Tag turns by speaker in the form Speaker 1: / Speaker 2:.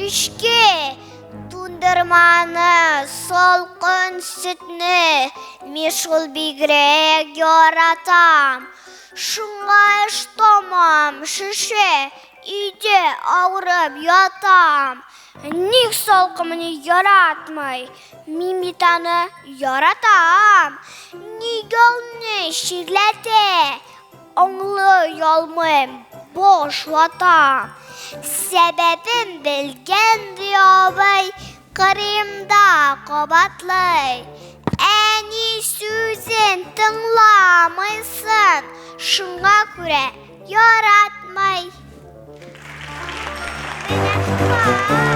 Speaker 1: Эчке тундырманы, салкын сөтне мин шул бигрәк яратам. Шуңа эш тамам, шешә, өйдә авырып ятам. Ник салкынны яратмый? Мин бит аны яратам. Нигә ул мине чирләтә? Аңлый алмыйм, баш ватам. Сәбәбен белгән ди абый, кырыемда кабатлый. Әни сүзен тыңламыйсың, шуңа күрә яратмый. Менә шулай.